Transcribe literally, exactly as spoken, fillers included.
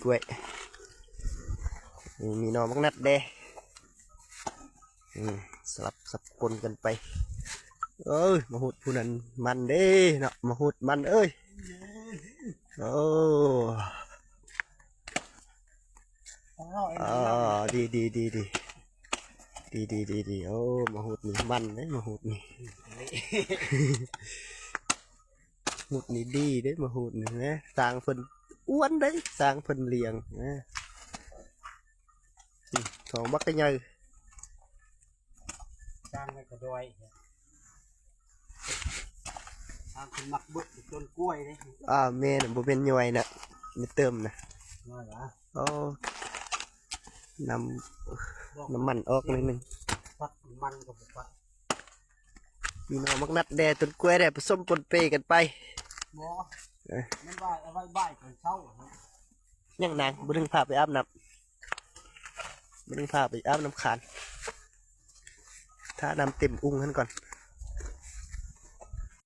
กล้วย นี่มีหน่อบักนัดแด่ อืม สลับสับปนกันไป เอ้ย มาหูดผู้นั้นมันเด้เนาะ มาหูดมันเอ้ย โอ้ อ๋อ ดีดีดีดี ดีดีดีดี โอ้ มาหูดนี่มันเด้ มาหูดนี่ หูดนี่ดีเด้ มาหูดนี่นะ สร้างเพิ่นอ้วนเด้ สร้างเพิ่นเลี้ยงนะ อืม สองบักใหญ่ สร้างไว้กระดอยสร้างเป็นมักบึกต้นกล้วยเลย อ่า แม่นบ่แม่นย่อยนะ ไม่เติมนะ นั่นละ โอ้ น้ำ น้ำมันออกหน่อยหนึง ฟักมันกับฟัก มีหน่อบักนัดแด่ ต้นกล้วยแด่ ผสมปนเปกันไป บ่ เอ้ย มันว่าเอาไว้บ่ายก่อนเช้าอะนะ ยังนางบ่ถึงพาไปอาบน้ำบ่ถึงพาไปอาบน้ำขาน ถ้าน้ำเต็มอุ้งหั่นก่อน